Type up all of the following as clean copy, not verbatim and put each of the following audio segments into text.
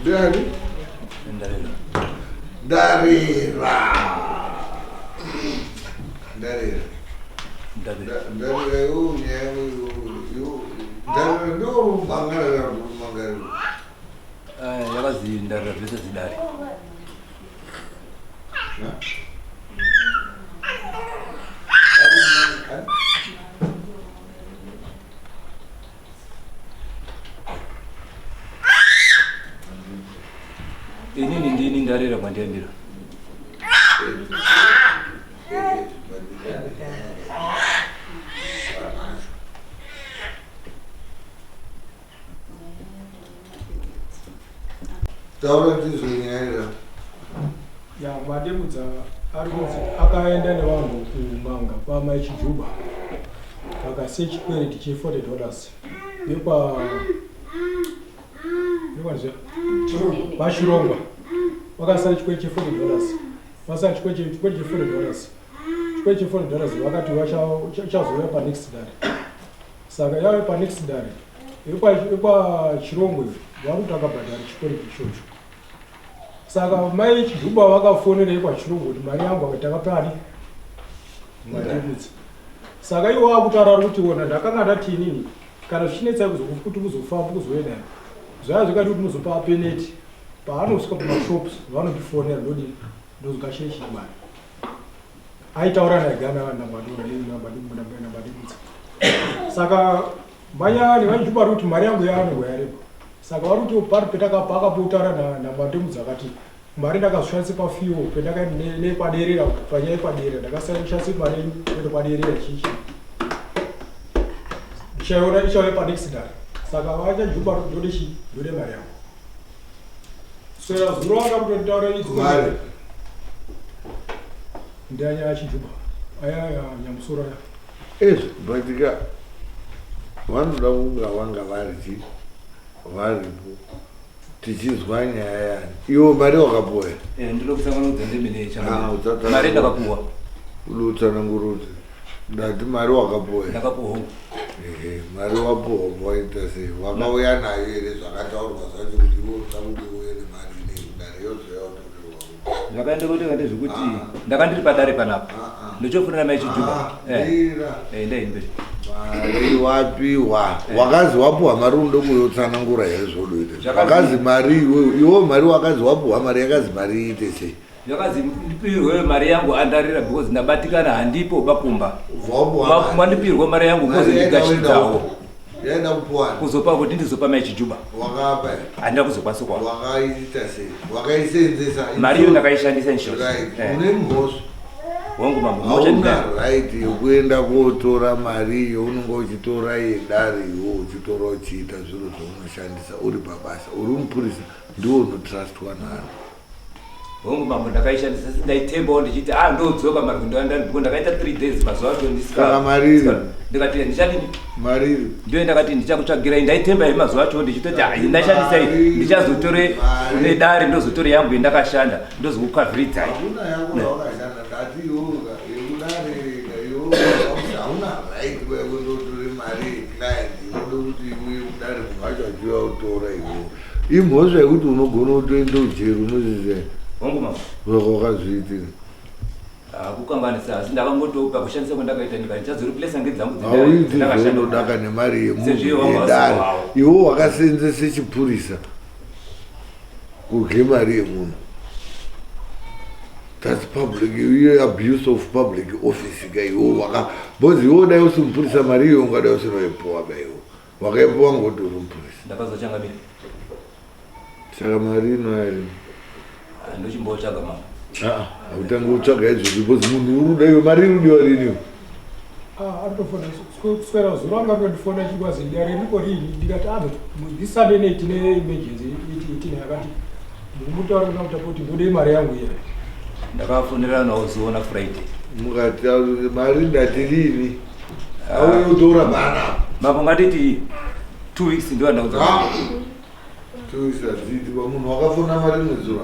Ndiani? Ndarira. Ndarira. Ndarira. Ndarira. Ndarira yo nyaya yo yo. Ndarira ndo mangarira mangarira. Eh, yakazi ndarira zvese zidare. Inini ndini ndarira kwandiyambira. Taura ndizvo nyaya Ya Mademudza ari kunzi akaenda nevanhu kumanga kwamai Chijuba vakasiya chikwereti che 40 dollars yekwa yekwanzvia vachirongwa vakasara chikwereti che 40 dollars vasara chikwereti che 40 dollars chikwereti che 40 dollars vakati vachazouya panext dare saka yave panext dare yekwachirongwe vari kuti akabhadhara chikwereti ichocho saka mai Chijuba vakafonera yekwachirongwe kuti mari yangu akati takapani Mademudza saka iwo akutaura ari kuti ona ndakanga ndati inini kana zvichinetsai kuti kuzofamba kuzoenda zvaya zvikati kuti muzopa peneti paanosvika pamashops vanondifonera ndodii ndozogashire chimari aitaura naye gana naMademudza saka manyani vachijuba ari kuti mari yangu yaanogwa yareba saka vari kuti pari petakapakapotara naMademudza akati mari ndakazoshandisa pafiwo pendakanekwaderera panyaya yekwaderera ndakashandisa mari kuenda kwaderera chichi ndichaiona ichauya panext dare saka vachajuba kuti ndode chii ndode mari yangu swera zuro anga kutotaura Mari. ndianyaya achijuba aya nyamusoro aya Ezvo but ka vanoda kunga vanga vari chi varipo tichizwa nyaya yani iwo mari wakapuwa here? Eh, ndinoda kutsanganudza ndemene Ah, utsatsanangura. mari ndakapuwa. Uda utsanangura kuti ndati mari wakapuwa here? Ndakapuwa hongu. Ehe, mari wapuwa waita sei wakauya nayo here zvakataurwa zvacho kuti iwe unoda kuti uye nemari inei kudare yozouya utorerwa Zvakaenda kuiteka ndezvekuti Ah. ndanga ndiri padare panapa. Ah, ah. Ndochofonera mai Chijuba. Eh. mira Eh, ndaimberi. mari wapiwa wakazi wapiwa mari unoda kuyotsanangura here zvodoita Zvakazi- wakazi mari iwe iwo mari wakazi wapiwa mari yakazi mari iite sei Zvakazi ndipirwe mari yangu andarira because ndabatikana handipo bakumba. Wapiwa mari. Mandipirwe mari yangu because Mari yaenda ndigashidzawo. yaenda kupuwani Kuzopa kuti ndizopa mai Chijuba. wakapa here? Handina kuzokwanisa kuwana. wakaita sei wakaisenzesa Mari iyo ndakaishandisa in short. Right. Eh. une mhosva Hongu mambo, mhosva hauna ndinayo. right yekuenda kotora mari iyo unenge uchitora yedare iwo uchitora uchiita zviro zvaunoshandisa uri pabasa uri mupurisa ndiwo unotrustwa naro Hongu mambo ndakaishandisa ndaitembawo ndichiti ah ndodzoka mari kundoenda because ndakaita 3 days mazuva acho ndisika. Saka mari iri? Ndikati ndichadini? mari iri Ndiyo ndakati ndichakutsvagirai ndaitemba here mazuva acho ndichitoti ah ndashandisa iyi ndichazotore Mari. kune dare ndozotore yangu yandakashanda ndozokukavhiridzai. hakuna yako yawakashanda ndati iwoga yekudare iwoga hauna right yekundotore mari yeclient inoda kuti iuye kudare munhu wacho achiuya kutora iwowo imhosva yekuti unogona kutoenda ujeri unozviziva Hongu mambo. wakazviitira Ah, kukanganisa asi ndakangotopa kushandisa kwandakaita ndikati ndichazoreplace ngedzangu hauiti zvaunodaka nemari yemunhu Sezvo iwo yedare wanga iwo wakasenzese chipurisa kudye mari yemunhu thats public iyo abuse of public office ka iwo waka because iwo dai usi mupurisa mari iyo ungadai usinoipuwa ka iwo wakaipuwa ngokuti uri mupurisa Ndakazochangamira. saka mari ino yari Ah, Ndochimbotsvaga mambo. hautangi kutsvaga izvozvo because munhu uri kuda iwe mari iri kudiwa rini Ah, arikutofona kuswera zuro anga kutondifona chikwazi dare riko rini ndikati ah this Sunday night tine emergency itine yakati ndikumutaura kuna kuti kuti ndode mari yangu iya Ndakafonera nawo zuona Friday. mukati mari ndati rini auye utora bana Mambo ngatiti 2 weeks ndo andaudza. tuisadziti munhu wakafona mari mwezura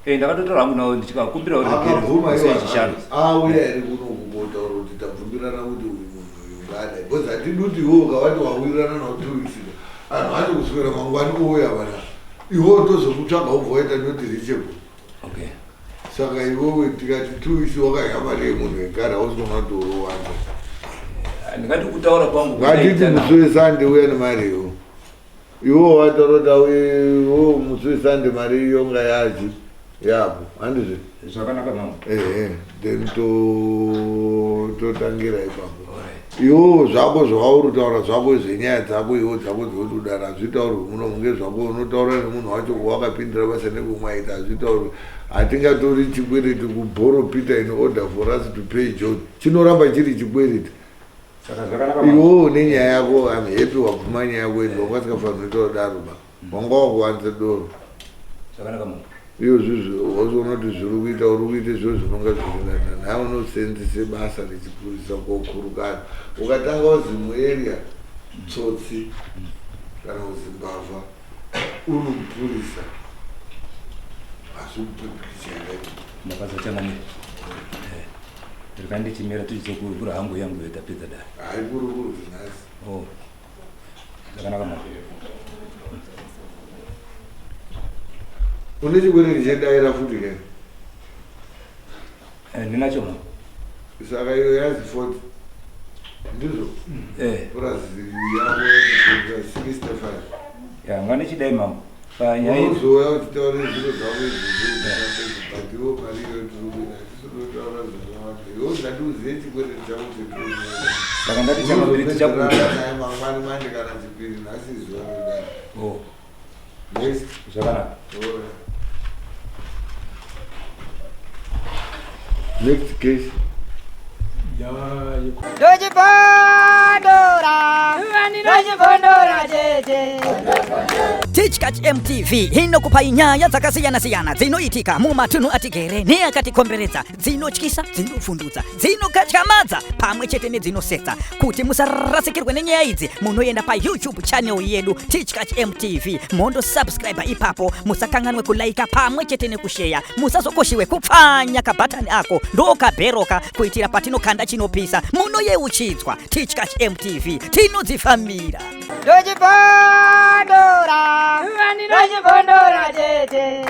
Eh ndakatotora hangu nawo ndichikakumbira akabvuma uregere chishanu. auya here kuno kukotaura kuti tabvumirana kuti uyu munhu uyu ngaadadi Because hatidi kuti iwe ukavati wawirirana nawo 2 weeks, anhu acho kuswera mangwani ouya vana, iwewo tozokutsvaga ubva waita not reachable. Saka iwewe tikati 2 weeks wakadya mari yemunhu wekare, hausi kuona kuti uri wanda. Ndingati kutaura kwangu Ngatiti kundaita nawo. musi weSunday uya nemari iwo. Iwo wataura kuti iwo musi weSunday mari iyonga yachi yapo, handizve? Zvakanaka, mambo. Ehe, then totangira ipapo. Iwo zvako zvauri kutaura zvako zvenyaya dzako iwo dzako dzekuti udara hazvitaurwi muno. Munge zvako unotaura nemunhu wacho wawakapindira basa nekumwaita, hazvitaurwi. Hatingatori chikwereti kuborrow Peter in order for us to pay John. Chinoramba chiri chikwereti. Saka zvakanaka, mambo. Iwowo nenyaya yako, am happy wabvuma nyaya yako indi. Wanga usikafaniri kudaro ba, wanga wakuwanza doro. Zvakanaka, mambo. Iyo zvizvi wazoona kuti zviri kuita, uri kuita zviro zvinonga zvirinana naye. Unosenzese basa rechipurisa kokurukana. Ukatanga uzi muarea tsotsi kana uzimbavha, uri mupurisa, hazvikupe pikicha yakaipa. Ndakazochangamira, rika ndichimira tichizokurukura hangu yangu yatapedza dare. Haikurukurwi nhasi. Oh, zvakanaka, mambo. Une chikwereti chedaira futi ke? Ndinacho, mambo. Saka iyo yazi 40, ndizvo? Eh. Plus yako 65. Ya, ngandichidai, mambo, panyaya Unozouya uchitaura zviro zvako izvozvo, but iwo mari iyo tiri kuita, hatisi kutotaura zvakawanda. Iwo ngatiuziye chikwereti chako. Saka ndati changamire, tichakuta Naye mangwani mande kana chipiri, nhasi zuva redai. Oh. Next. Zvakanaka. Alright. Next case. Ndochibondora, ndochibondora chete. Tichkach MTV inokupai nyaya dzakasiyana-siyana dzinoitika mumatunhu atigere neakatikomberedza, dzinotyisa, dzinovhundutsa, dzinokatyamadza pamwe chete nedzinosetsa. Kuti musarasikirwe nenyaya idzi, munoenda paYouTube channel yedu Tichkach MTV, mondosubscribe ipapo. Musakanganwe kulaika pamwe chete nekusheya. Musazokoshiwe kupfanya kabhatani ako ndokabheroka, kuitira patinokanda chinopisa munoyeuchidzwa. Tichkach MTV, tinodzifambira. Ndochibondora, ndochibondora chete.